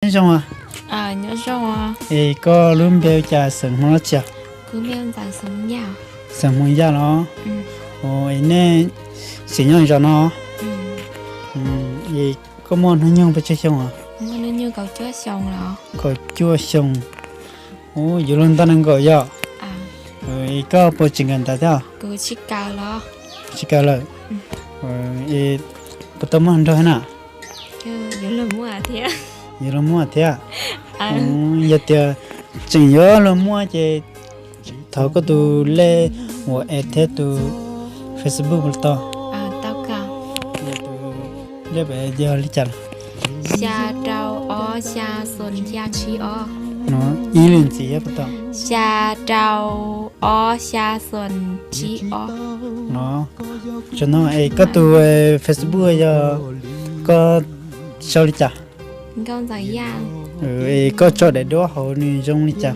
Nyob zoo, es koj lub npe hu cas, xeem Hmoob dab tsi? Xeem Hmoob Yaj los? Es nej xeem nyob zos no? Es koj muaj hnub nyoog pes tsawg xyoo os? Kaum cuaj xyoo. Ub, yuav luag ntau nees nkaum yog? Es koj puas tseem kawm ntawv thiab? Tsis kawm lawm. Es puas tau muaj hluas nraug na? Yuav luag muaj thiab? Yog tias tseem yuav luag muaj ces thov koj tus lej WhatsApp thiab tus Facebook los tau. Lej WhatsApp yog li cas? Xya rau ob xya xoom xya tsib ob. No, ib leej txiv thiab puas tau? Xya rau ob xya xoom tsib ob. No, tsaug ntau. Es koj tus Facebook yog koj sau li cas? Es koj tso daim duab hauv nws zoo li cas?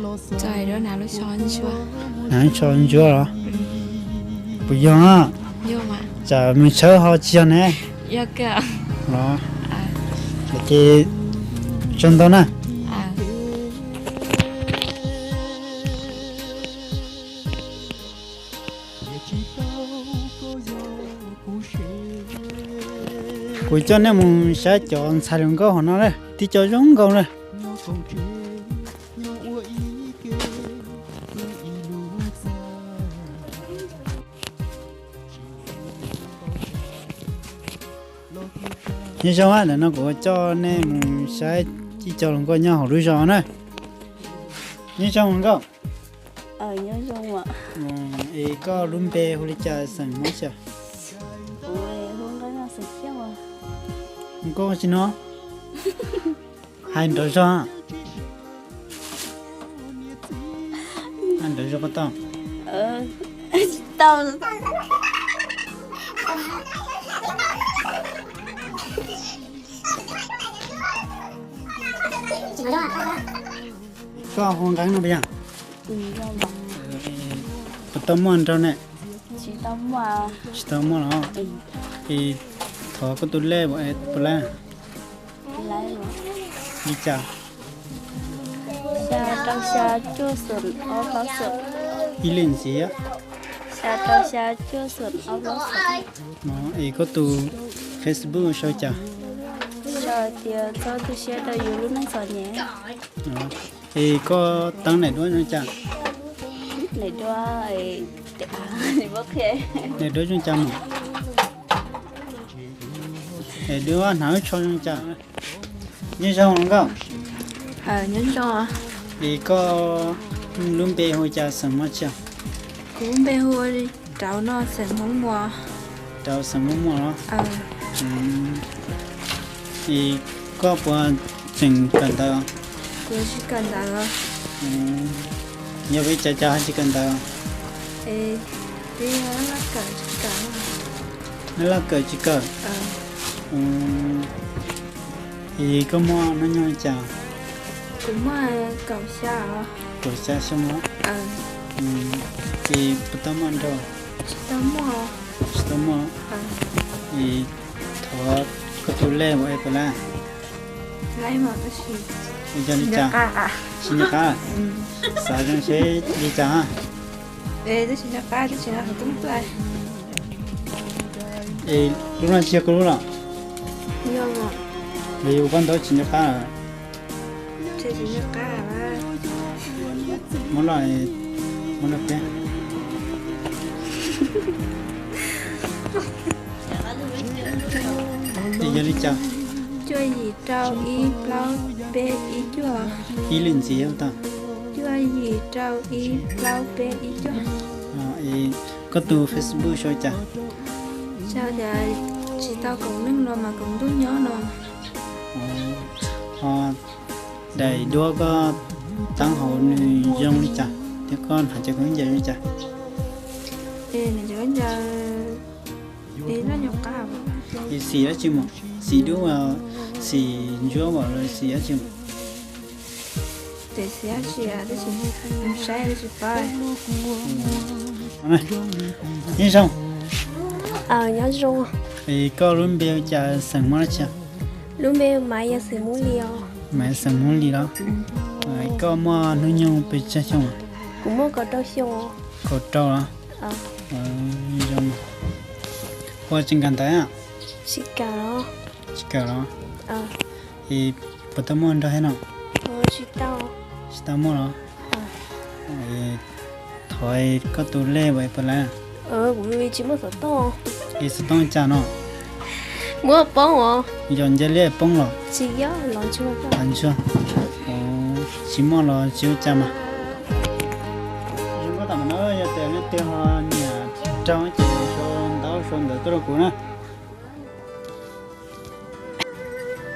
Hnav tsho ntsuab los? Puas yog? Tsam mus tshawb ho tsis yog ne. Los, ces tsaug ntau na. Kuv coj nej mus saib cov ntxhais hluas nkauj hauv no na, tib co zoo nkauj na. Nyob zoo, ntawm no kuv coj nej mus saib tib co hluas nkauj nyob hauv lub zos na. Nyob zoo hluas nkauj. Es koj lub npe hu li cas, xeem Hmoob dab tsi? Nkauj tsis no, hais nrov zog, hais nrov zog puas tau? Koj hu nqeeb no puas yog? Puas tau muaj nraug ne? Tsis tau muaj los? Es thov koj tus lej puas lab? Li cas? Xya rau xya cuaj xoom ob plaub xoom. Ib leej txiv. Xya rau xya cuaj xoom ob plaub xoom. Es koj tus Facebook sau cas? Sau tias txhob tu siab rau yus lub neej txom nyem. Es koj teeb daim duab zoo cas? Daim duab zoo cas mas? Daim duab hnav lub tsho zoo cas? Nyob zoo nkauj. Es koj lub npe hu cas, xeem Hmoob dab tsi? Kuv lub npe hu Rauv no, xeem Hmoob Muas. Rauv, xeem Hmoob Muas los? Es koj puas tseem kawm ntawv? Kuv tsis kawm ntawv. Yog vim li cas ho tsis kawm ntawv? Laj laj kawm tsis kawm. Es koj muaj hnub nyoog li cas? Kuv muaj kaum xya. Kaum xya xyoo los? Es puas tau muaj nraug? Tsis tau muaj. Es thov koj tus lej puas lab? Yog li cas? Tsis nco qab. Xav zoo seb li cas. Es lub no tsis yog koj lub los? Los yog ua koj ntaub tsis nco qab. Muab los, muab los peb. Es yog li cas? Cuaj yim rau ib plaub peb ib cuaj. Ib leej txiv tau? Cuaj yim rau ib plaub peb ib cuaj. Es koj tus Facebook sau cas? Sau tias tsis tau koom neej los mas koom ntuj nyob no. Ho daim duab koj teeb hauv nws zoo li cas thiab koj hnav cov khaub ncaws zoo li cas? Es xim dab tsi mas? Xim dub, xim ntsuab los xim dab tsi mas? Nyob zoo. Nyob zoo. Es koj lub npe hu cas, xeem Hmoob dab tsi? Lub npe Maiv, yog xeem Hmoob Lis os. Maiv xeem Hmoob Lis los? Koj muaj hnub nyoog pes tsawg xyoo? Kaum rau los? Ua tsis nkag ntawv? Tsis kawm los? Es puas tau muaj nraug thiab no? Tsis tau muaj los? Thov koj tus lej ua e pab la. Es xov tooj cas no? Yog nce liaj poob los? Tsis muaj los tsis ua cas mas. Zoo nkauj tam no, yog tias leej twg ho nyiam raug ces sau ntawv sau ntawv tuaj rau kuv na.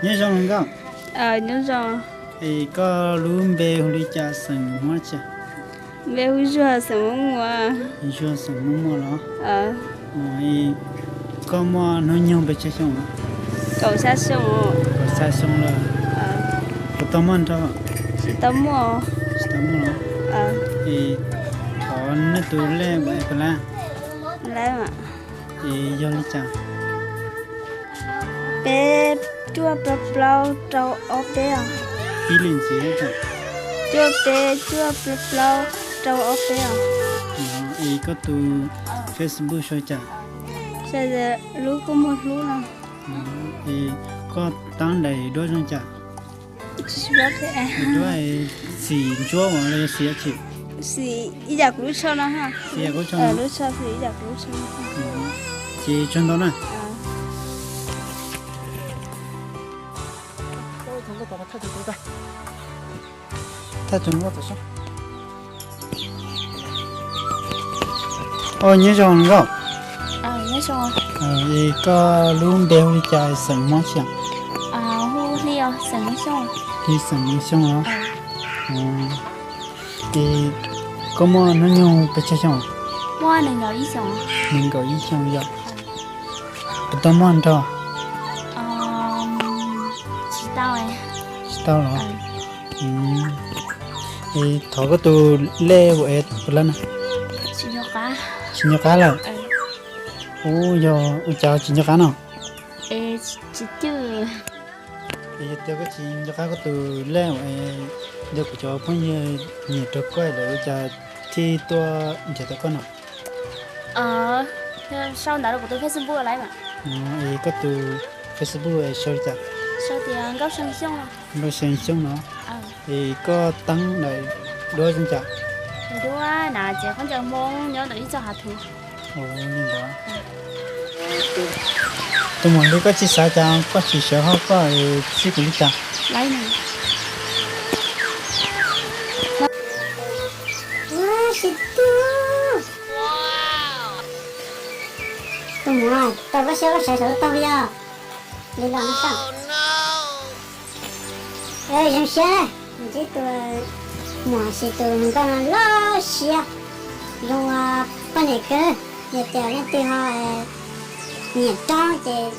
Nyob zoo nkauj. Es koj lub npe hu li cas, xeem Hmoob tsi? Npe hu Zuag, xeem Hmoob Muas. Zuag, xeem Hmoob Muas los? Koj muaj hnub nyoog pes tsawg xyoo? Kaum xya xyoo lawm. Puas tau muaj nraug? Tsis tau muaj. Tsis tau muaj los? Es thov nej tus lej ua e pab la. Es yog li cas? Peb cuaj plaub plaub rau ob peb os. Ib leeg ntxiv. Cuaj peb cuaj plaub plaub rau ob peb os. Es koj tus Facebook sau cas? Lub Kub Muag Hlub no. Es koj tab daim duab zoo cas? Duab xim ntsuab los yog xim dab tsi? Xim ib yam kuv lub tsho no. Lub tsho xim ib yam kuv lub tsho. Ces tsaug ntau na. Nyob zoo nkauj. Es koj lub npe hu li cas, xeem Hmoob tsi? Hli, xeem Xyooj los? Es koj muaj hnub nyoog pes tsawg xyoo? Nees nkaum ib xyoo yom. Puas tau muaj nraug? Tsis tau los? Es thov koj tus lej ua e pab la na. Tsis nco qab lawm. Ub, yog ua cas tsis nco qab no? Es yog tias koj tsis nco qab koj tus lej ua e, yog kuv cov phooj ywg nyiam raug koj lawm ua cas thiaj tuaj nrhiav tau koj no? Sau ntawv rau kuv tus Facebook lawm mas. Es koj tus Facebook sau li cas? Nkauj See Xyooj no. Es koj tab daim duab zoo cas? Duab na, tsev khaub ncaws Hmoob nyob ntawm ib txoj hav thuv. Tus muam, li koj tsis xav cas koj tsis sawv hauj koj txib kuv li cas? Tus muam, tau koj siab koj sawv saum taug yog li los no. Zoo siab, ntsib tus muam sis tus hluas nkauj no loj siab, zoo ua poj niam kawg. Yog tias leej twg ho nyiam raug ces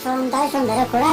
sau ntawv sau ntawv rau kuv na.